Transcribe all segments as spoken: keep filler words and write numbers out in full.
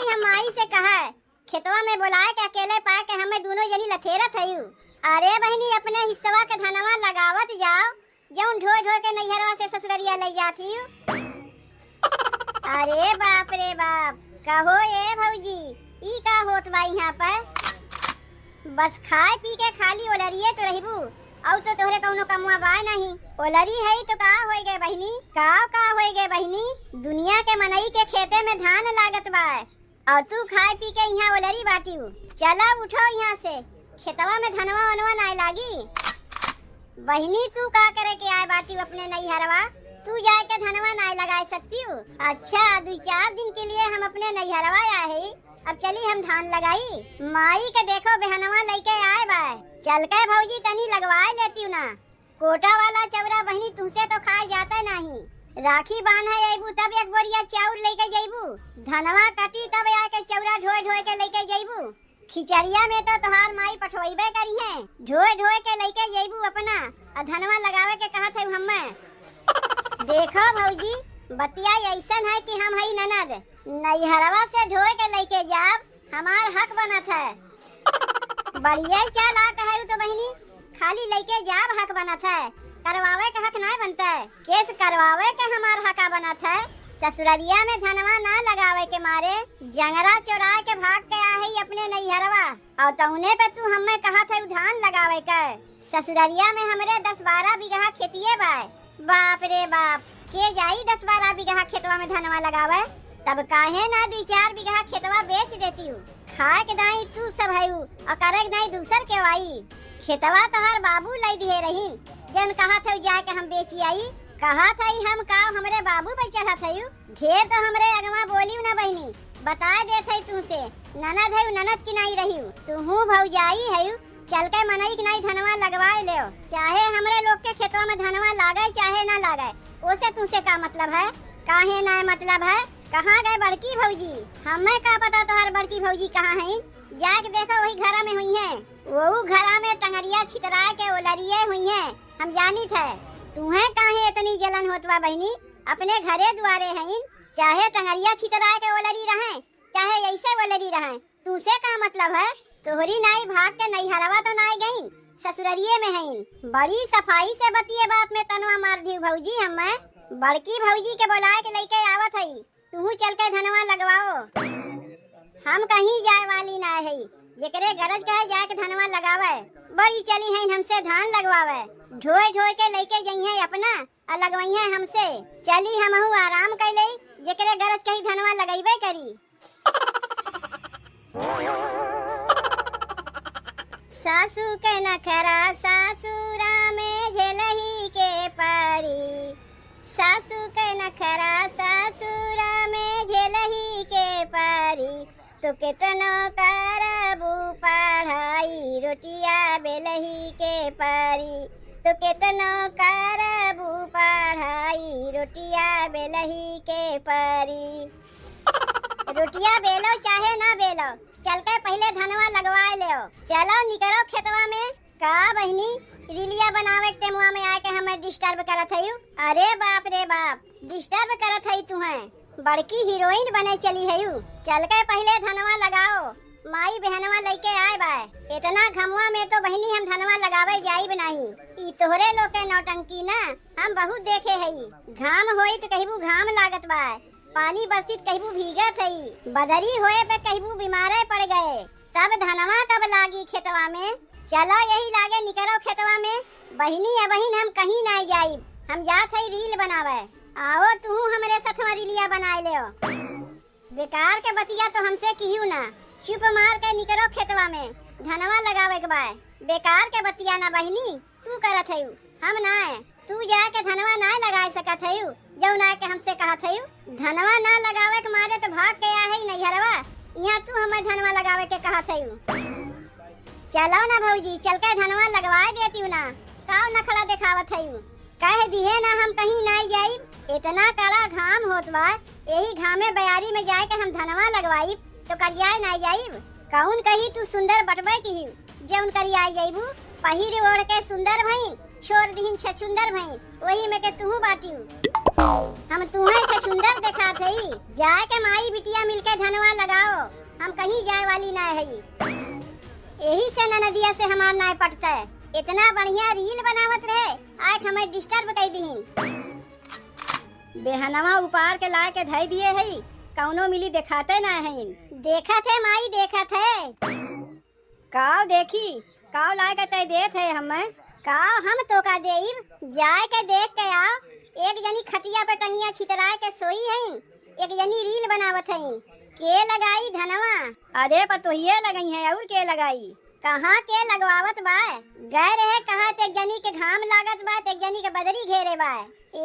हम माई से कहा, खेतवा में बोलाए के अकेले पाए के हमें दुनो जनी लथेरत हयू। अरे बहिनी, अपने हिस्सवा के धनवा लगावत जाओ, जौन ढोए ढोए के नैहरवा से ससुररिया लइ जात हयू। अरे बाप रे बाप, कहो ए भौजी, ई का होत बा इहाँ पर? बस खाए पी के खाली ओलरिए तो रहबू, अउर तो तोहरे कउनो कमवा बाय नहीं। ओलरी है तो का होई गए बहिनी, का का होई गए बहिनी? दुनिया के मनई के खेते में धान लागत बा, अउर तू खाए पी के इहाँ ओलरी बाटिउ। चला उठो इहाँ से, खेतवा में धनवा वनवा नाय लागी। बहिनी, तू का करे के आए बाटिउ अपने नैहरवा? तू जाए के धनवा नाय लगाए सकतिउ? अच्छा, दुइ चार दिन के लिए हम अपने नैहरवा आए हई, अब चली हम धान लगाई। माई के देखो, बेहनवा लइके आए बा, चल के भौजी तनी लगवाए लेतिउ ना। कोटा वाला चौरा बहिनी तुहसे तो खाए जाते नाही। राखी बांधे अइबू तब एक बोरिया चाउर लइके जइबू, धनवा कटी तब आके चौरा ढोए ढोए के लइके जइबू। खिचड़िया में तो तोहार माई पठवइबे करिहें, ढोए ढोए के लइके जइबू अपना, अ धनवा लगावे के कहत हऊ हम्मे। देखो भौजी, बतिया अइसन है कि हम हई ननद, नैहरवा से ढोए के लइके जाब, हमार हक बनत है। बढ़िया चालाक हऊ तो बहिनी, खाली लइके जाब हक बनत है, करवावे के हक नाय बनत है। केस करवावे के हमार हका बनत है। ससुररिया में धनवा ना लगावे के मारे जंगरा चोराए के भाग के आ हई अपने नैहरवा, अउर तउने पे तू हम्मे कहत हऊ धान लगावे के। ससुररिया में हमरे दस बारह बीघा खेतिए बाय। बाप रे बाप, के जाई दस बारह बीघा खेतवा में धनवा लगावे? तब काहे ना दुइ चार बीघा खेतवा बेच देतिउ? खाए के दाई तू सब हऊ, अउर करे के दाई दूसर के वाई। खेतवा तोहार बाबू लइ दिहे रहीन, जौन कहत हऊ जाए के हम बेची आई। कहत हई हम का, हमरे बाबू पे चढ़त हऊ? ढेर तो हमरे अगवा बोलिउ ना बहिनी, बताए देत हई तुहसे, ननद हऊ, ननद की नाई रहिउ। तुहू भौजाई हऊ, चल के मनई के नाई धनवा लगवाए लेव, चाहे हमरे लोग के खेतवा में धनवा लागे चाहे ना लागे, ओसे तुहसे का मतलब है? काहे ना मतलब है? कहाँ गए बड़की भौजी? हमें का पता तोहार बड़की भौजी कहाँ हईन? जाके देखो, वही घरा में हुइहें। वहू घरा में टंगरिया छितराए के ओलरिए हुइहें, हम जानित है। तुहें काहे इतनी जलन होत बा बहिनी? अपने घरे दुआरे हईन, चाहे टंगरिया छितराए के ओलरी रहें, चाहे अइसे ओलरी रहें, तुसे का मतलब है? तोहरी नाई भाग के नैहरवा तो नाई गईन, ससुररिये में हईन। बड़ी सफाई से बतिये बात में तनवा मार दिउ भौजी हमें। बड़की भौजी के बोलाए के लइके आवत हई, तुहू चल के धनवा लगवाओ। हम कहीं जाए वाली ना हई, जेकरे गरज कहे जाए के धनवा लगावे। बड़ी चली हईन हमसे धान लगवावे, ढोए ढोए के लइके जइहें अपना, आ लगवइहें हमसे। चली हमहू आराम कइ लेई, जेकरे गरज कही धनवा लगइबे करी। सासू के नखरा सासुरा में झेलही के परी, सासू के नखरा सासुरा में झेलही के परी। तो केतनो करबू पढ़ाई, रोटिया बेलही के परी। तो केतनो करबू पढ़ाई, रोटिया बेलही के परी। रोटिया बेलो चाहे ना बेलो, चल के पहिले धनवा लगवाए लेओ। चलो निकरो खेतवा में। का बहिनी, रीलिया बनावे के टेमुआ में आके हमें disturb करत हयू? अरे बाप रे बाप, disturb करत हई तुहें। बड़की हीरोइन बने चली हयू। चल के पहिले धनवा लगाओ, माई बहनवा लइके आए बाय। इतना घमवा में तो बहिनी हम धनवा लगावे जाइब नाही। ई तोहरे लोग के नौटंकी ना, हम बहुत देखे हई। घाम होई त कहबू घाम लागत बाय, पानी बरसित कहबू भीगत हई, बदरी होए पे कहबू बीमारे पड़ गए। तब धनवा कब लागी खेतवा में? चलो यही लागे निकरो खेतवा में। बहिनी अबहिन हम कहीं नाई जाइब, हम जात हई रील बनावे। आओ तुहू हमरे सथवा रीलिया बनाए लेओ। बेकार के बतिया तो हमसे किहू ना, चुप मार के निकरो खेतवा में, धनवा लगावे के बाय। बेकार के बतिया ना बहिनी, तू करत हयू, हम नाय। तू जाके धनवा नाय लगाए सकत हयू, जौन आके हमसे कहत हयू। धनवा ना लगावे के मारे तो भाग के आ हई नैहरवा, यहाँ तू हमें धनवा लगावे के कहत हयू। चलो ना भौजी, चल के धनवा लगवाए देती हूँ ना, काव नखड़ा देखावत हयू। कह दिहे ना हम कहीं नाय जाइब, इतना कड़ा घाम होत बा, यही घामे बयारी में जाए के हम धनवा लगवाइब तो करियाए नाय जाइब। कौन कही तू सुंदर बटबे की, जौन करियाए जाइबू, पहिर ओढ़ के सुंदर भईन, छोड़ दिहिन छछुंदर भईन, वही में के तुहू बाटियू। हम तुहें छछुंदर देखात हई। जाए के माई बिटिया मिलके धनवा लगाओ, हम कहीं जाए वाली ना हई। एही से ननदिया से हमार नाय पटतै। इतना बढ़िया reel बनावत रहे, आज हमें disturb कई दीन। बेहनवा उपार के लाए के धई दिए हई, कौनो मिली देखाते ना हईन। देखत है माई, देखत है। काव देखी, काव लाए के तय देत है हमें। काव हम तोका देइब, जाए के देख के आ। एक जनी खटिया पे टंगिया छितराए के सोई हईन, एक जनी reel बनावत हईन। के लगाई धनवा? अरे पतोहिए लगई है, और के लगाई? कहाँ के लगवावत बा? गए रहे कहा ते एक जनी के घाम लागत बा, ते एक जनी के बदरी घेरे बा।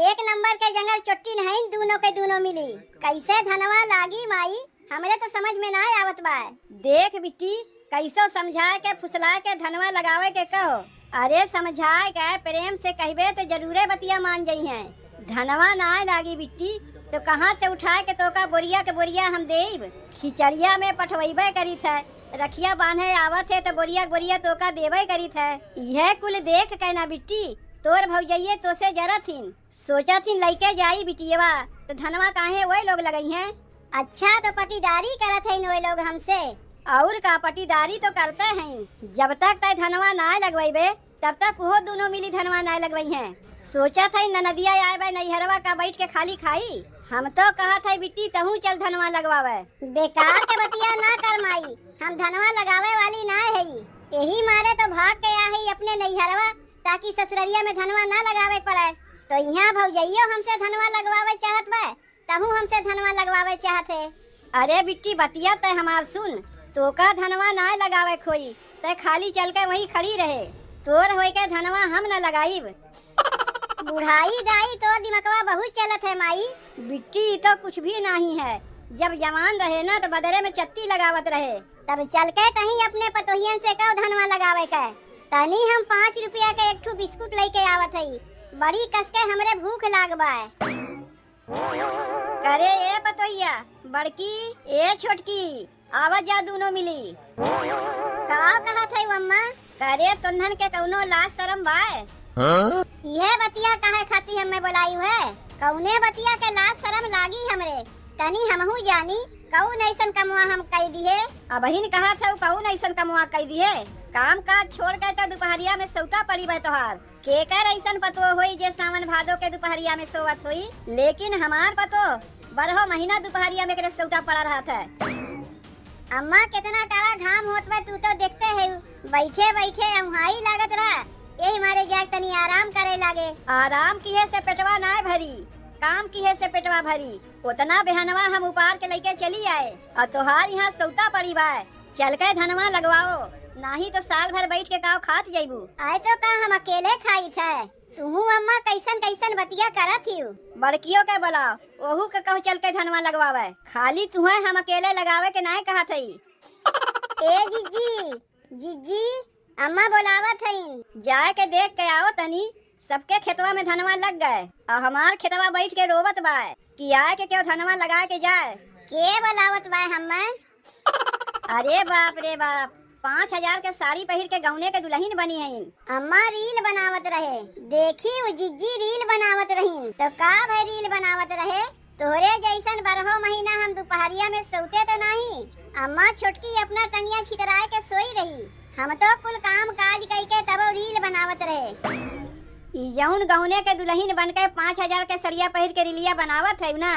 एक नंबर के जंगल चोट्टी नहीं, दूनों के दूनों मिली। कैसे धनवा लागी माई, हमरे तो समझ में ना आवत बा। देख बिट्टी, कैसो समझाए के फुसलाए के धनवा लगावे के कहो। अरे समझाए के प्रेम से कहबे तो जरूरे बतिया मान जइहें। धनवा ना लागी बिट्टी, तो कहाँ से उठाए के तोका बोरिया के बोरिया हम देब? खिचड़िया में पठवैबे करित है, रखिया बांधे आवत है तो बोरिया के बोरिया तोका देबे करित है। इहे कुल देख के ना बिट्टी, तोर भौजइये तोसे जरत हिन, सोचत हिन लइके जाई बिटियवा, तो धनवा काहे ओए लोग लगइहें? अच्छा, तो पटीदारी करत हईन ओए लोग हमसे? और का, पटीदारी तो करते हैं। जब तक तय धनवा ना लगवैबे, तब तक उहो दूनों मिली धनवा ना लगवई हैं। सोचत है ननदिया आए बा नैहरवा का बैठ के खाली खाई। हम तो कहत है बिट्टी तहूँ चल धनवा लगवावे। बेकार के बतिया ना कर माई, हम धनवा लगावे वाली ना हई। यही मारे तो भाग के आ हई अपने नैहरवा, ताकि ससुररिया में धनवा ना लगावे के पड़े। तो यहाँ भौजइयो हमसे धनवा लगवावे चाहत बा, तहूँ हमसे धनवा लगवावे चाहत है। अरे बिट्टी, बतिया तय हमार सुन, तोका धनवा ना लगावे खोई, तय खाली चल के वहीं खड़ी रहे। तोर होए के धनवा हम न लगाइब। बुढ़ाई दाई, तोर दिमकवा बहुत चलत है माई। बिट्टी, ई तो कुछ भी नहीं है। जब जवान रहे ना, तो बदरे में चत्ती लगावत रहे। तब चल के तहीं अपने पतोहियन से कहो धनवा लगावे के। तनी हम पाँच रुपया के एक ठू बिस्कुट लेके आवत हई, बड़ी कस के हमरे भूख लाग बा। करे ए पतोहिया, बड़की, ए छोटकी, आवा जा दूनो मिली। का कहत है अम्मा? करे तोन्हन के कौनो लाज शरम बाय? हाँ? यह बतिया काहे खाती हमें बोलाई है? कौने बतिया के लाज शरम लागी हमरे? तनी हमहू जानी, कौन ऐसन कमवा हम कई दिहे? अबहिन कहत है कौन ऐसन कमवा कई दिहे? काम काज छोड़ के तो दुपहरिया में सौता पड़ी बा तोहार। केकर ऐसन पतोह होई जे सावन भादो के दुपहरिया में सोवत होई, लेकिन हमार पतोह बरहो महीना दुपहरिया में एकरे सौता पड़ा रहत है। अम्मा, कितना कड़ा घाम होत बा, तू तो देखते है, बैठे बैठे अम्हाई लागत रहा, यही मारे जाके तनी आराम करे लागे। आराम किहे से पेटवा नाय भरी, काम किहे से पेटवा भरी। उतना बेहनवा हम उपार के लइके चली आए, और तोहार यहाँ सौता पड़ी बा। चल के धनवा लगवाओ, नाही तो साल भर बैठ के काव खात जइबू। आए तो का हम अकेले खाई थे? तुहू अम्मा कैसन कैसन बतिया करत हिउ। बड़कियो के बोलाओ, ओहू के कहो चल के धनवा लगवावे। खाली तुहे हम अकेले लगावे के नाय कहत हई। ए जिज्जी, जिज्जी, अम्मा बोलावत हईन। जाए के देख के आओ तनी, सबके खेतवा में धनवा लग गए, और हमार खेतवा बैठ के रोवत बाय कि आए के केहू धनवा लगा के जाए। के बोलावत बाय हम्मे? अरे बाप रे बाप, पाँच हजार के साड़ी पहिर के गौने के दुलहिन बनी हईन। अम्मा रील बनावत रहे, देखी उ जिज्जी रील बनावत रहीन। तो का भई रील बनावत रहे? तोहरे जैसन बारहो महीना हम दुपहरिया में सोते तो नाही। अम्मा छोटकी अपना टंगिया छितराए के सोई रही। हम तो कुल काम काज कई के तबो रील बनावत रहे। ई जौन गौने के दुलहिन बन के पाँच हजार के सड़िया पहिर के रीलिया बनावत है ना,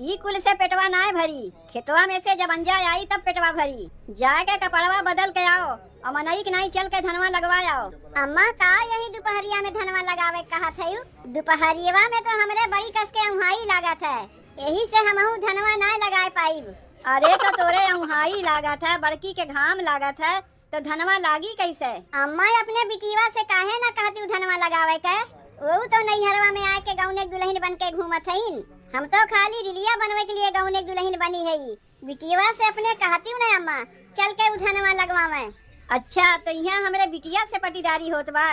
ई कुल से पेटवा नाय भरी। खेतवा में से जब अंजा आई तब पेटवा भरी। जाए के कपड़वा बदल के आओ, अमनई के नाई चल के धनवा लगवा आओ। अम्मा, का यही दुपहरिया में धनवा लगावे कहत हयू? दुपहरियवा में तो हमरे बड़ी कस के अउहाई लागत है, यही से हमहू धनवा नाय लगाए पाइब। अरे तो तोरे अउहाई लागत है, बड़की के घाम लागत है, तो धनवा लागी कैसे? अम्मा, अपने बिटियवा से काहे ना कहती धनवा लगावे के? वहू तो नैहरवा में आए के गौने के दुलहिन बन के घूमत हईन। हम तो खाली रिलिया बनवे के लिए गौने के दुलहिन बनी हई। बिटियवा से अपने कहती ना अम्मा, चल के उ धनवा लगवावे। अच्छा, तो यहाँ हमरे बिटिया से पटीदारी होत बा?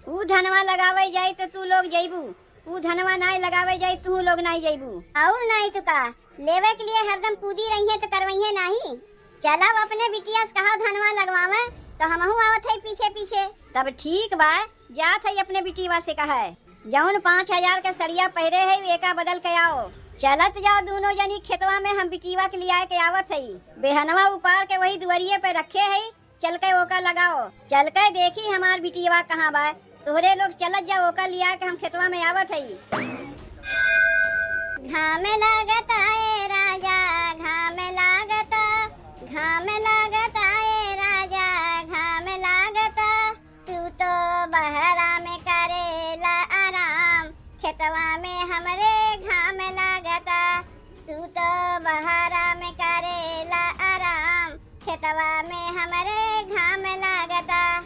उ धनवा लगावे जाई तो तू लोग जइबू, उ धनवा नाय लगावे जाई, तू लोग नाय जइबू। और नाय तो का, लेवे के लिए हरदम कूदी रही है तो करवई है नाही। चलो अपने बिटिया से कहा धनवा लगवावे, तो हमहू आवत है पीछे पीछे। तब ठीक बा, जात है अपने बिटियवा से कहे। जौन पाँच हजार के सड़िया पहिरे है, एका बदल के आओ। चलत जाओ दूनो जनी खेतवा में, हम बिटियवा के लियाए के आवत हई। बेहनवा उपार के वही दुआरिये पे रखे हई, चल के ओका लगाओ। चल के देखी हमार बिटियवा कहाँ बा। तोहरे लोग चलत जाओ, ओका लिया के हम खेतवा में आवत हई। घाम लागता ए राजा, घाम लागता, घाम लागता ए राजा, घाम लागता। तू तो बहरा में करेला आराम, खेतवा में हमरे घाम लागता। तू तो बहरा में करेला आराम, खेतवा में हमरे घाम लागता।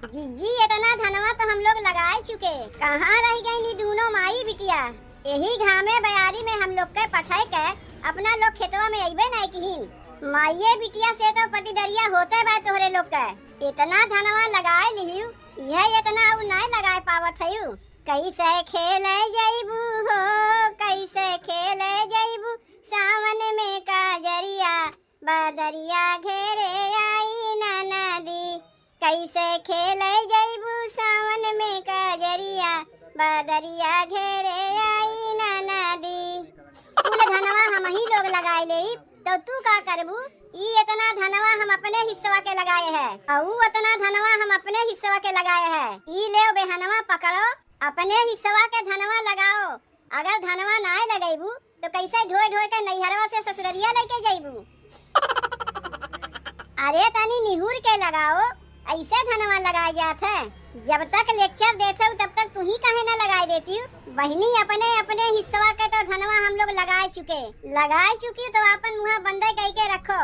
जिज्जी, इतना धनवा तो हम लोग लगाए चुके, कहाँ रह गई नी दूनो माई बिटिया? यही घामे बयारी में हम लोग के पठाए के अपना लोग खेतवा में अइबे नाई किहिन। माइये बिटिया से तो पटीदरिया होते बा तोहरे लोग के। इतना धनवा लगाए लिहिउ, यह इतना अउ नाई लगाए पावत हइउ। कैसे खेले जइबू हो, कैसे खेले जइबू सावन में काजरिया, बदरिया घेरे आई ननदी। कैसे खेले जइबू सावन में काजरिया, बदरिया घेरे आई ननदी। कुल धनवा हमही लोग लगाए लेइब, तो तू का करबू? ई इतना धनवा हम अपने हिस्सवा के लगाए है, अउ उ इतना धनवा हम अपने हिस्सवा के लगाए है। ई लेव बेहनवा पकड़ो, अपने हिस्सवा के धनवा लगाओ। अगर धनवा नाय लगइबू, तो कैसे ढोए ढोए के नैहरवा से ससुररिया लेके जइबू? अरे तनी निहुर के लगाओ, ऐसे धनवा लगाए जात है। जब तक lecture देत हऊ, तब तक तुही काहे ना लगाए देतिउ? बहिनी, अपने, अपने हिस्सवा के तो धनवा हम लोग लगाए चुके, लगाए चुकी तो आपन मुँह बंदे कई के रखो।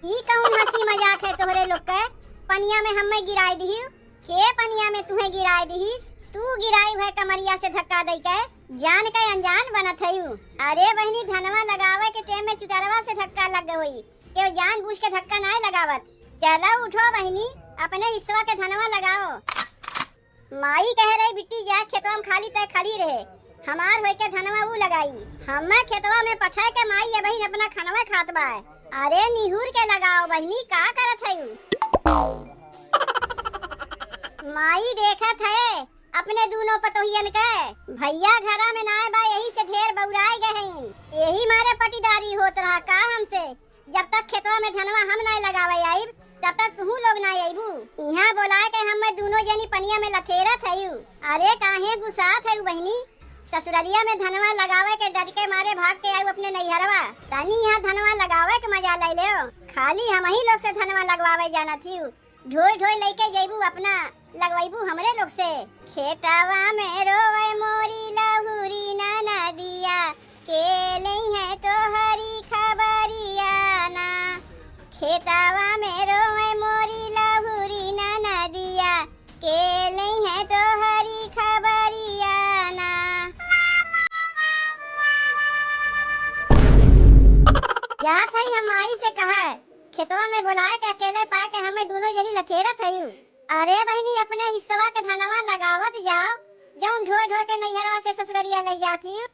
ई कौन हँसी मजाक है तोहरे लोग के? पनिया में हम्मे गिराए दिहिउ? के पनिया में तुहे गिराए दिहिस? तू गिराई है कमरिया से धक्का दई के, जान के अनजान बनत हयू। अरे बहिनी, धनवा लगावे के टेम में चुतरवा से धक्का लग होई, केहू जान बूझ के धक्का नाय लगावत। चलो उठो बहिनी, अपने हिस्सवा के धनवा लगाओ। माई कहे रही, "बिट्टी जा खेतवा में खाली तय खड़ी रहे, हमार होई के धनवा ऊ लगाई।" हम्मे खेतवा में पठाए के माई ये बहिन अपना खनवा खात बा। अरे निहुर के लगाओ बहिनी, का करत हयू? माई देखत है अपने दूनो पतोहियन के, भैया घरा में नाय बा, यही से ढेर बउराए गए हैं, यही मारे पटीदारी होत रहा का हमसे। जब तक खेतवा में धनवा हम नाय लगावे आइब, तब तक तुहू लोग नाय अइबू। इहाँ बोलाए के हम्मे दूनो जनी पनिया में लथेरत हयू। अरे काहे गुस्सात हयू बहिनी? ससुररिया में धनवा लगावे के डर के मारे भाग के आयू अपने नैहरवा। तनी इहाँ धनवा लगावे के मजा ले लेओ। खाली हमही लोग से धनवा लगवावे जानत हयू। ढोई ढोई लइके जइबू अपना, लगवइबू हमरे लोग से। खेतवा में रोवे मोरी लहुरी ननदिया, के लइहे तोहरी खबरिया ना। खेतवा में रोवे मोरी लहुरी ननदिया, के लइहे तोहरी खबरिया ना। जात हई हम माई से कहे, खेतवा में बोलाए के अकेले पाए के हम्मे दूनो जनी लथेरत हयू। अरे बहिनी, अपने हिस्सवा के धनवा लगावत जाओ, जौन ढोए ढोए के नैहरवा से ससुररिया लइ जात हयू।